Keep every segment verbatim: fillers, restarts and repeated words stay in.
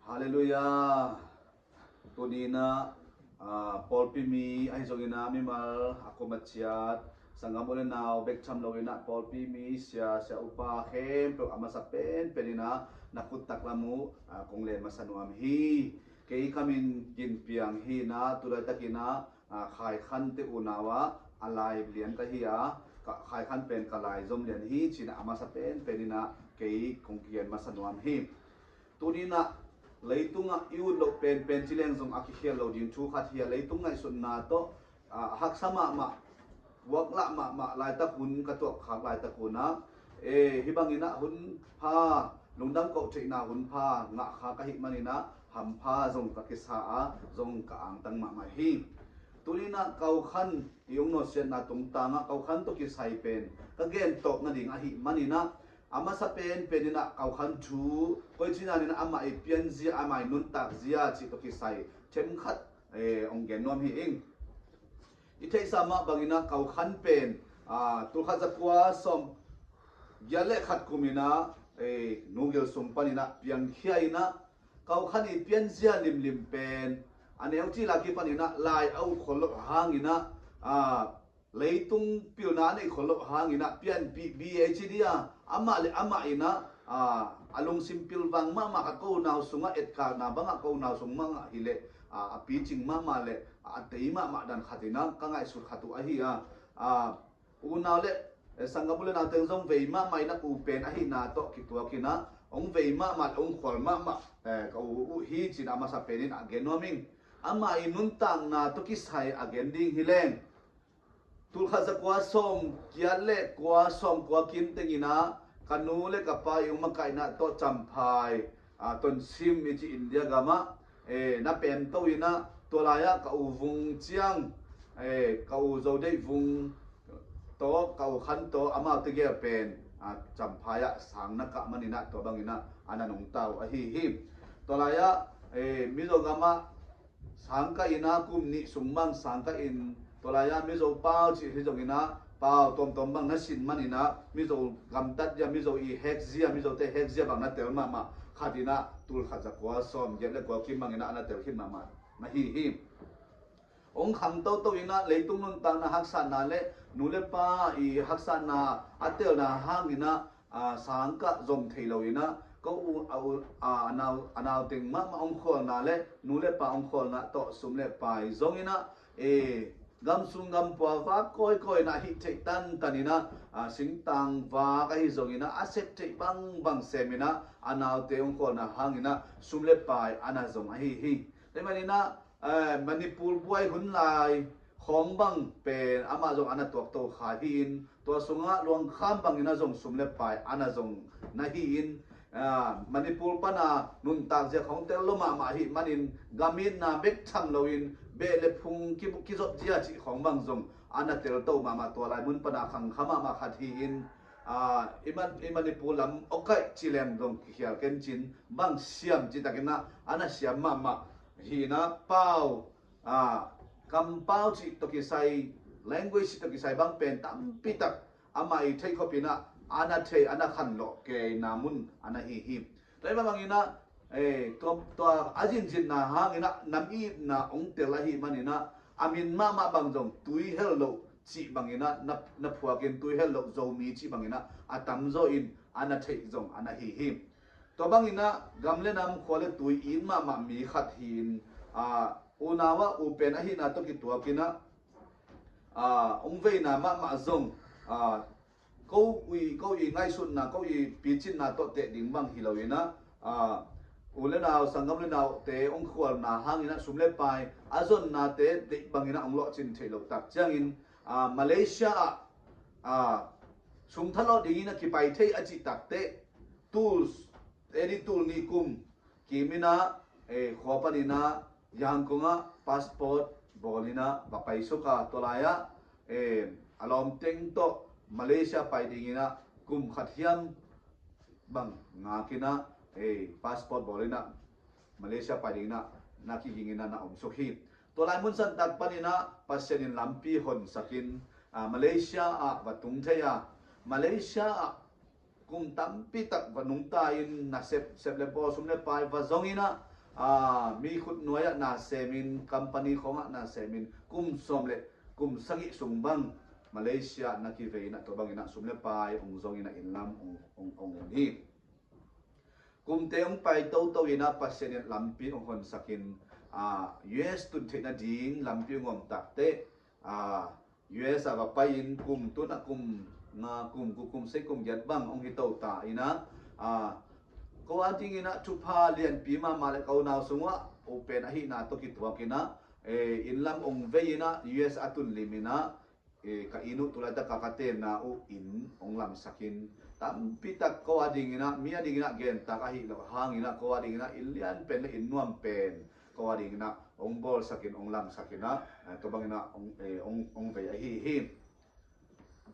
Halleluiah. Tuni in ah, ah, pawlpi mi ahi zongin ah mimal a kum a ciat sanggam u le nau bek tham lo in ah pawlpi mi sia, sia upa khempeuh a masa penpen in ah na khut taklam uh, ah, kong len masa nuam hi. Kei ka min Gin Piang hi in ah tulaitak in ah, ah, Khai Khan te unau ah a lai lian ka hi a, ka, Khai Khan pen ka lai zom lian hi ci in ah a masa penpen in ah kei kong kigen masa nuam hi. Tuni in ah leitungah i ut loh penpen ci leng zong a kikhial lo ding thu khat hi a, leitung ngaihsutna tawh, ah, haksa mahmah, puaklah mahmah laitak hun ka tuak khak laitak hun ah, eh, hih bangin ah hun pha, lungdam koh theihna hun pha ngah khak ahih manin ah hampha zong ka kisa a, zong ka angtang mahmah hi. Tuni in ah Kau Khan i ung nawsiatna tungtang ah Kau Khan tawh kisai pen ka gen tawp nading ahih manin ah, a masa penpen in ah Kau Khan thu koi ci dan in ah amah i pianzia, amah i nuntakzia cih tawh kisai themkhat, eh, hong gen nuam hi ing. I theihsa mah bangin ah Kau Khan pen, ah, tulkhat zakua sawm giat le khat kum in ah, eh, Nu Gil sung panin ah piangkhia in ah, Kau Khan i pianzia limlim pen a neu cil a kipan in ah lai a uk khol loh hangin ah, ah, leitung pilna a neih khol loh hangin ah pianpih B H D a, amah le amah in ah, ah, a lungsim pilvang mahmah khat, ko unau sungah etkakna bangah ko unau sung mahmah hi leh, ah, a picing mahmah le a tei mahmah dan khat in ah ka ngaihsut khat uh ahi a, ah, unau le, eh, sanggam u le nau teng zong vei mahmah in ah u pen ahihna tawh kituak in ah hong vei mahmah le hong khual mahmah, eh, ka u uh hi ci in ah a masa pen in a gen nuam ing. Amah i nuntakna tawh kisai a gen ding hi leng, tulkhat zakua sawm giat le kua, sawm kua kim teng in ah ka nu le ka pa i ung makaihna tawh Champhai, ah, Tonsim i ci India gamah, eh, na pemto in ah tua lai-ah ka u Vung Ciang, eh, ka u Zo Deih Vung tawh, ka u Khan tawh, amaute gel pen, ah, Champhai ah sang na kah manin ah tua bangin ah a na nungta uh ahi hi. Tua lai-ah, eh, Mizo gamah sang kah in ah kum nih sung bang sang kah in, tua lai-ah Mizo pau cih hi zongin ah pau tuamtuam bang na sin manin ah Mizo gamtat zia, Mizo i hek zia, Mizote hek zia bang na tel mahmah khat in ah tulkhat zakua sawm giat le kua kim bangin ah a na tel khin mahmah na hi hi. Hong khang toto in ah leitung nuntakna haksatna le nu le pa i haksatna a telna hangin ah, ah, sang kah zom thei lo in ah, ko u, a u, a, a nau, a nau teng mahmah hong khualna le nu le pa hong khualna tawh sum le pai zong in ah, eh, gam sung gam pua vak kawikawi in ah hih theih tantan in ah, ah, singtang vak ahi zongin ah a sep theih bangbang sem in ah a naute hong khualna hangin ah sum le pai a na zong ahi hi. Tua ahih manin ah, eh, Manipur buai hun lai khawng bang pen amah zong a na tuakto kha hi-in, tua sungah luangkham bangin ah zong sum le pai a na zong na hi-in, ah, Manipur pana nuntak zia khawng tel lo mahmah ahih manin, gam itna bek tham loin beh le phung ki, kizop zia cih khawng bang zong a na telto mahmah, tua lai mun pana khangkha mahmah khat hi-in, ah, i Man, i Manipur lam awkaih ci leng zong kikhial kencin bang siam citakin ah a na siam mahmah hi-in ah pau, ah, kampau cih tawh kisai, language cih tawh kisai bang pen tampitak amah i theih khopin ah a na thei, a na khanlawh keina mun a na hi hi. Tua ahih bangin ah, eh, tua, tua a zinzinna hangin ah nam itna hong tel ahih manin ah a min mahmah bang zong Tuihel loh cih bangin ah na, na phuakin Tuihel loh Zomi cih bangin ah a tamzaw in a na theih zong a na hi hi. Tua bangin ah gam le nam khua le tui it mahmah mi khat hi-in, ah, unau ah u pen ahihna tawh kituakin ah, ah, hong veina mahmah zong, ah, ko i, ko i ngaihsutna, ko i picinna tawh teh ding bang hi loin ah, ah, u le nau, sanggam le naute hong khualna hangin ah sum le pai a zonnate deih bangin ah hong lawhcin theih loh tak ciangin, ah, Malaysia ah, ah, sum thalawh dingin a kipai thei a cih takteh, tools, edi tul nih kum kim in ah, eh, khua panin ah Yangon ah passport bawl in ah va paisuk a, tua lai-ah, eh, a lawmteng tawh Malaysia pai dingin ah kum khat hiam bang ngak in ah, eh, passport bawl in ah Malaysia pai dingin ah na kiging in ah na omsuk hi. Tua lai mun santak panin ah Pasian in lampi honsakin, ah, Malaysia ah va tung thei a, Malaysia ah kum tampi tak va nungta in, nasep, sep le bawl, sum le pai va zong in ah, a, mi khut nuai ah na semin, company khawng ah na semin, kum sawm le kum sagih sung bang Malaysia na kivei in ah, tua bang in ah sum le pai hong zong in ah, inn lam hong, hong, hong hi. Kumte hong pai toto in ah, Pasian in lampi hong honsak in, a, U S tun theih nading lampi hong om takteh, a, U S ah va pai in, kum tun ah kum nga, kum guk, kum sagih, kum giat bang hong hi to ta in ah, a, ko a ding in ah thupha lianpi mahmah le ko nau sung uah u pen ahihna tawh kituak in ah, e, inn lam hong vei in ah, U S a tun lim in ah, e, ka inn uh tu laitak a ka tenna uh inn hong lamsak in, tampi tak ko a ding in ah, mi a ding in ah gentak ahih loh hang in ah, ko a ding in ah inn lian pen le inn nuam pen ko a ding in ah hong bawlsak in, hong lamsak in ah, e, tua bang in ah hong, e, hong, hong vei ahi hi.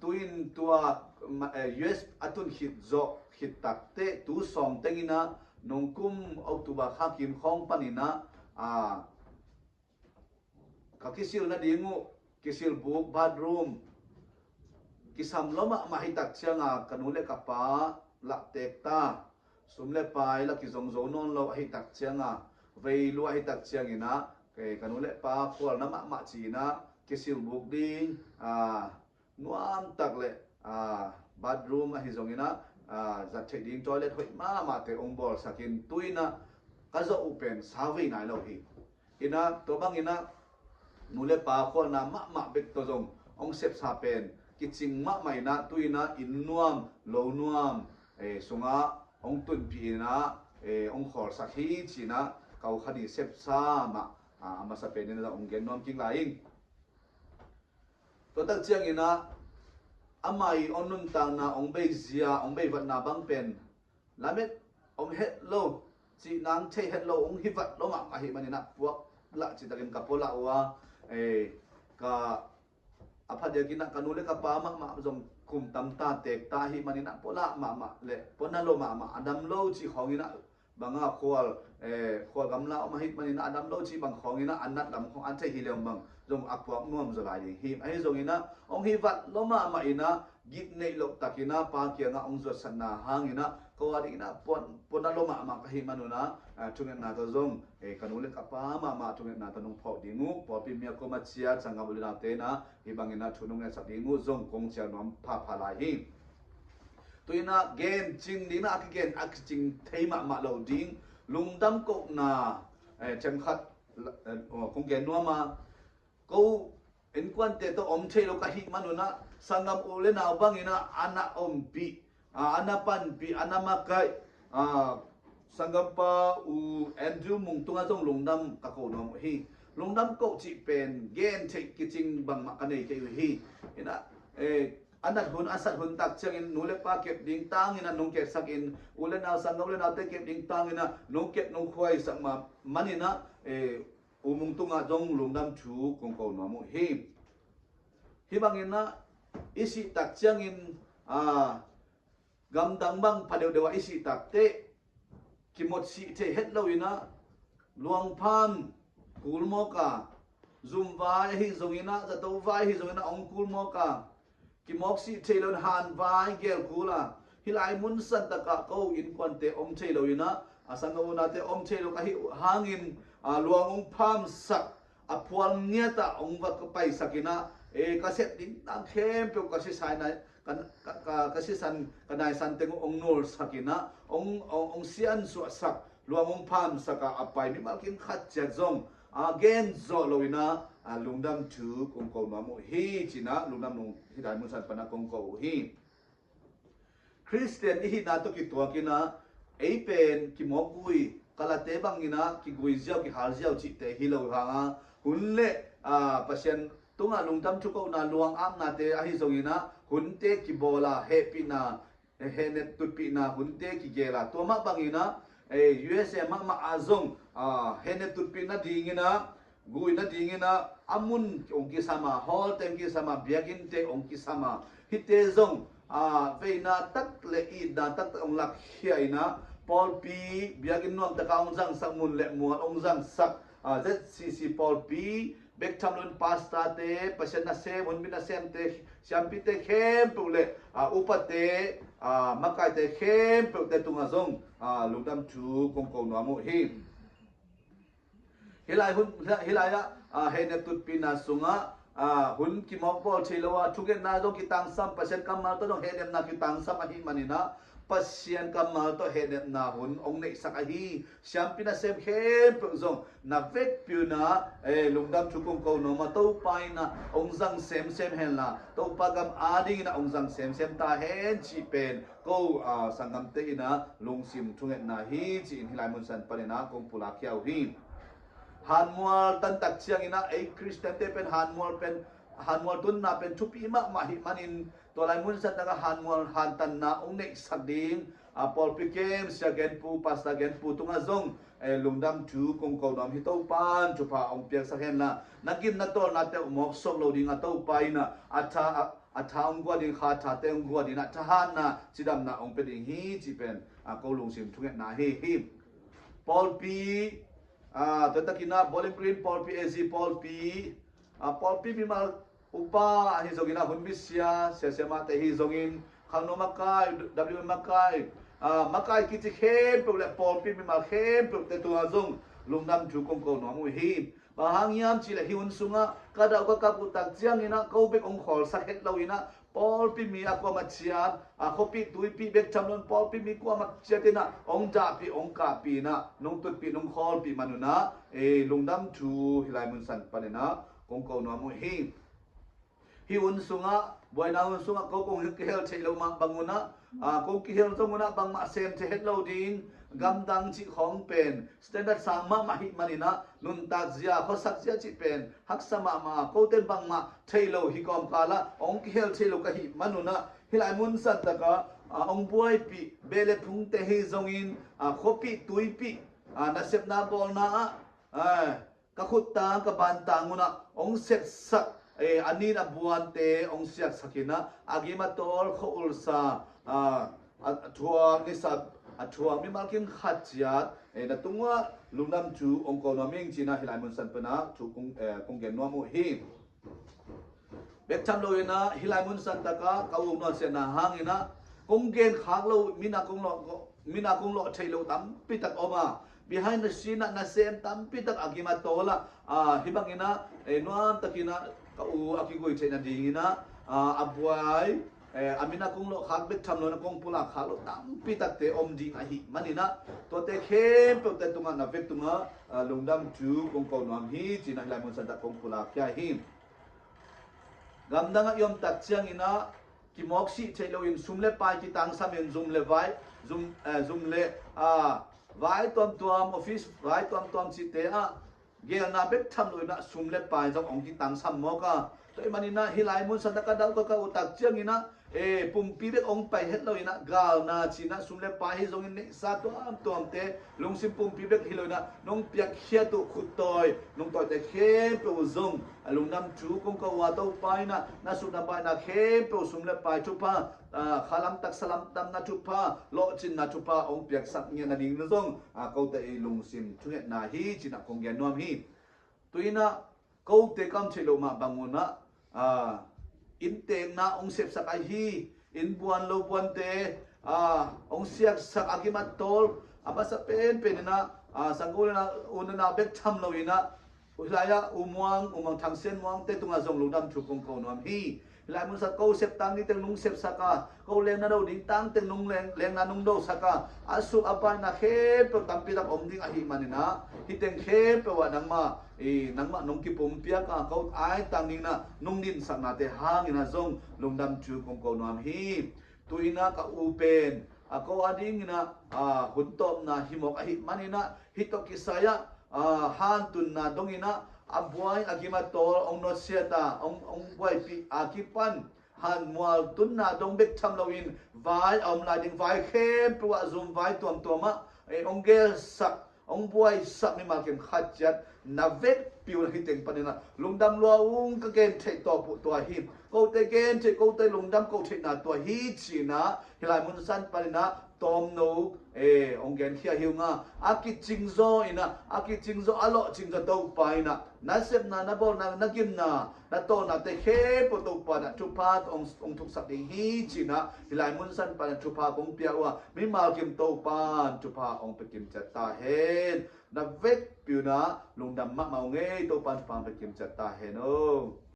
Tu in tua, ma, e, U S a tun khit zawh khit takteh, tu sawm teng in ah, nung kum October kha kim khawng pan in ah, a, ka kisil nading uh, kisil buk, bathroom, kisam lua mahmah hi tak ciang a, ka nu le ka pa lah tek ta, sum le pai lah kizong zo nawn lo ahi tak ciang a, vei lua ahi tak ciang in ah, e, ka nu le pa khualna mahmah ci in ah, kisil buk ding, a, nuam tak le, a, bathroom ahi zong in ah, a, zat theih ding toilet hoih mahmahte hong bawlsak in, tu in ah ka zawh uh pen sa vei nai lo hi. In ah, tua bang in ah nu le pa khualna mahmah bek tawh zong hong sepsa pen kicing mahmah in ah, tu in ah inn nuam, lo nuam, e, sungah hong tunpih in ah, e, hong khawlsak hi ci in ah, ka u kha ni sepsa mah, a, a masa pen in ah hong gen nuam kik lai ing. Tua tak ciang in ah, amah i hong nuntakna, hong beizia, hong beivatna bang pen lamet om het lo, cih nang thei het lo, hong hi vat lo mahmah ahih man in ah, puak lah citakin ka pua lah uh a, e, ka, a phadiak in ah ka nu le ka pa mahmah zong kum tam ta, tek ta ahih man in ah, pua lah mahmah le pua na lo mahmah, a dam lo cih khawng in ah, bang a khual, e, khual gamla om ahih man in ah, a dam lo cih bang khawng in ah, a nat lam khawng a thei hi leng bang zong a puak nuam zaw lai ding hi. Ahi zong in ah, hong hi vat lo mahmah in ah, gik neih loh tak in ah pa kiangah hong zuatsatna hang in ah, ko a ding in ah pua, pua na lo mahmah ka hih man un ah, a, thungetna tawh zong, e, ka nu le ka pa mahmah thungetna tawh nong phawk ding uh, pawlpi mi a kuama ciat, sanggam u le naute in ah, hih bang in ah thu nong ngetsak ding uh zong kong cial nuam phapha lai hi. Tu in ah gen cing ding in ah, a kigen, a kicing thei mahmah lo ding lungdam kohna, e, themkhat, e, kong gen nuam a, ko innkuante tawh om thei lo ka hih man un ah, sanggam u le nau bang in ah, a na ompih, a, a na panpih, a na makaih, a, sanggampa u Andrew Mung tungah zong lungdam ka ko nuam uh hi. Lungdam koh cih pen gen theih kicing bangmah ka nei kei uh hi. In ah, e, a nat hun, a sat hun tak ciangin nu le pa kep ding tang in ah nong kepsak in, u le nau, sanggam u le naute kep ding tang in ah nong kep nong khuaisak mah man in ah, e, u Mung tungah zong lungdam thu kong ko nuam uh hi. Hih bang in ah i sih tak ciangin, a, gamdang bang pha deuhdeuh ah i sih takteh, kimawk sih thei het lo in ah, luangpham kul mawk a, zum vai ahi zong in ah, zato vai ahi zong in ah, hong kul mawk a, kimawk sih thei lo in han vai gel kul a, hih lai mun san tak ah ko innkuante om thei lo in ah, a sanggam u naute om thei lo ka hih hangin, a, luang hong phamsak, a phual ngiat ah hong va ka paisak in ah, e, ka sep ding tang khempeuh ka sisan nai, ka, ka, ka, ka sisan, ka naisan teng uh hong nulsak in ah, hong, hong, hong siansuahsak, luang hong phamsak a, a pai mimal kim khat ciat zong, a, gen zawh lo in ah, a, lungdam thu kong ko nuam uh hi ci in ah, lungdam nong hih lai mun san pan ah kong ko uh hi. Khristian i hihna tawh kituak in ah, ei pen kimawk gui, kalate bang in ah kigui ziau, kihal ziau cihte hi lo hang a, hun le, a, Pasian tungah lungdam thu kohna luang apnate ahi zong in ah, hunte kibawl a, hehpihna, hehnet tutpihna hunte kigel a, tua mah bang in ah, e, U S A mahmah ah zong, a, hehnet tutpih nading in ah, gui nading in ah, a mun hong kisam a, hall teng kisam a, biakinnte hong kisam a, hihte zong, a, veina tak le itna taktak hong lakkhia in ah, pawlpi biakinn nuam tak a hong zangsak, mun le mual hong zangsak, a, Z C C pawlpi bek tham lo in pastorte, Pasian nasem, hunbi nasemte, siampite khempeuh le, a, upate, a, makaite khempeuhte tungah zong, a, lungdam thu kong ko nuam uh hi. Hih lai hun, hih lai ah, a, hehnep tutpina sungah, a, hun kimawk bawl thei lo a, thungetna zong kitangsam, Pasian kammal tawh zong hehnepna kitangsam ahih manin ah, Pasian kammal tawh hehnepna hun hong neihsak ahi. Siampi nasem khempeuh zong na vekpi un ah, eh, lungdam thu kong ko nuam a, Topa in ah hong zang semsem henla, Topa gam adingin ah hong zang semsem ta hen cih pen ko, ah, sanggamte in ah lungsim thungetna hi ci-in hih lai munsan panin ah kong pulak khia uh hi. Hanmual tantak ciangin ah ei Khristiante pen hanmual pen, hanmual tunna pen thupi mahmah ahih manin, tua lai munsan takah hanmual hantanna hong neihsak ding, a, pawlpi kem, sia genpu, pastor genpu tungah zong, eh, lungdam thu kong ko nuam hi. Topa'n thupha hong piaksak henla, na gimna tawlnate uh mawk suak lo ding a, Topa in ah a tha, a, a tha hong guan ding, kha thate hong guan ding a, thahatna, cidamna hong pia ding hi cih pen, a, ko lungsim thungetna hi hi. Pawlpi, a, tua takin ah Bowling Green pawlpi, A Z pawlpi, a, pawlpi mimal upa ahi zongin ah, hun misia, siasia mahte ahi zongin, khangno makai, W M makai, a, makai kici khempeuh le pawlpi mimal khempeuhte tungah zong lungdam thu kong ko nuam uh hi. Bang hang hiam cih leh hih hun sungah ka dau ka kap uh tak ciangin ah ko bek hong khawlsak het lo in ah, pawlpi mi a kuamah ciat, a, khuapih tuipih bek tham lo in pawlpi mi kuamah ciat in ah hong dahpih hong kahpih in ah, nong tutpih nong khawlpih man un ah, eh, lungdam thu hih lai munsan panin ah kong ko nuam uh hi. Hih hun sungah, buaina hun sungah ko kong kihel theih loh mah bang un ah, a, kong kihel zong un ah bangmah sem thei het lo ding, gamdang cih khawng pen standard sang mahmah ahih manin ah, nuntak zia, khuasak zia cih pen haksa mahmah a, kote in bangmah thei lo hi kawmkal ah hong kihel thei lo ka hih man un ah, hih lai munsan takah, a, hong buaipih beh le phungte hi zongin, a, khuapih tuipih, a, nasepna bawlna ah, a, ka khuttang, ka bantang un ah hong sepsak, eh, a nin a buante hong siaksak in ah, a gim a tawl, khua ulsa, a, a, a thuak nisa, a thuak mimal kim khat ciat, eh, na tungah lungdam thu hong ko nuam ing ci-in ah hih lai munsan panin ah thu kong, eh, kong gen nuam uh hi. Bek tham lo in ah hih lai munsan takah ka u nuansiatna hangin ah kong gen khak lo, mi in ah kong lawh, mi in ah kong lawh theih loh tampi tak om a, behind the scene ah nasem tampi tak a gim a tawl ah, a, hih bangin ah, eh, nuam takin ah ka u a kigui theih nadingin ah, a, a buai, eh, a min a kong lawh khak bek tham lo in ah kong pulak khak loh tampi takte om ding ahih manin ah, tuate khempeuhte tungah na vek tungah, a, lungdam thu kong ko nuam hi ci-in ah hih lai munsan tak kong pulak khia hi. Gamdang ah i om tak ciangin ah kimawk sih theih lo in sum le pai kitangsam in zum le vai, zum, eh, zum le, ah, vai tuamtuam, office vai tuamtuam cihte ah gelna bek tham lo in ah sum le pai zong hong kitangsam mawk a. Tua ahih manin ah hih lai munsan tak ka dau ka kap uh tak ciangin ah, eh, pumpi bek hong pai het lo in ah, galna ci-in ah sum le pai hi zongin neihsa tuamtuamte, lungsim pumpi bek hi lo in ah nong piakkhiat uh khuttawi nungtawite khempeuh uh zong, a, lungdam thu kong ko uh a, Topa in ah na sut na baihna khempeuh, sum le pai thupha, a, khalam taksa lamdamna thupha, lawhcinna thupha hong piaksak ngiat nading in zong, a, kote i lungsim thungetna hi ci-in ah kong gen nuam hi. Tu-in ah kote ka om theih loh mah bang un ah, a, inntekna hong sepsak ahi, inn buan lo buante, a, hong siaksak a gim a tawl, a masa penpen in ah, a, sanggam u le nau, u le nau bek tham lo in ah, hih lai ah U Muang, U Muang Thang Sian Muangte tungah zong lungdam thu kong ko nuam hi. Hih lai munsan ko sep tang ding teng nong sepsak a, ko lengna lo ding tang teng nong leng, lengna nong dosak a, a suk a baihna khempeuh tampi tak om ding ahih manin ah, hih teng khempeuh ah nangmah, i, nangmah nong kipumpiak a, ko ai tang ding in ah nong dinsaknate hangin ah zong lungdam thu kong ko nuam hi. Tu-in ah ka u pen, a, ko adingin ah, a, hun tawpna hi mawk ahih manin ah, hih tawh kisai ah, a, hantunna dongin ah, a buai a gim a tawl hong nusiat a, hong, hong buaipih a kipan, hanmual tunna dong bek tham lo in, vai a om lai ding, vai khempeuh ah zum vai tuamtuam ah, eh, hong gelsak, hong buaisak mimal kim khat ciat na vekpi un hih teng panin ah lungdam lua ung, ka gen theih tawp uh tua hi. Kote gen theih, kote lungdam ko theihna tua hi ci-in ah hih lai munsan panin ah tawmno, eh, hong genkhia hi ung a, a kicing zaw in ah, a kicing zaw, a lawhcing zaw Topa in ah, na sepna, na bawlna, na gimna, na tawlnate khempeuh Topa in ah thupha hong, hong thuksak ding hi ci-in ah, hih lai munsan pan ah thupha kong pia uh a, mimal kim Topa in thupha hong pia kim ciat ta hen. Na vekpi un ah lungdam mahmah ung ei, Topa in thupha hong pia kim ciat ta hen aw.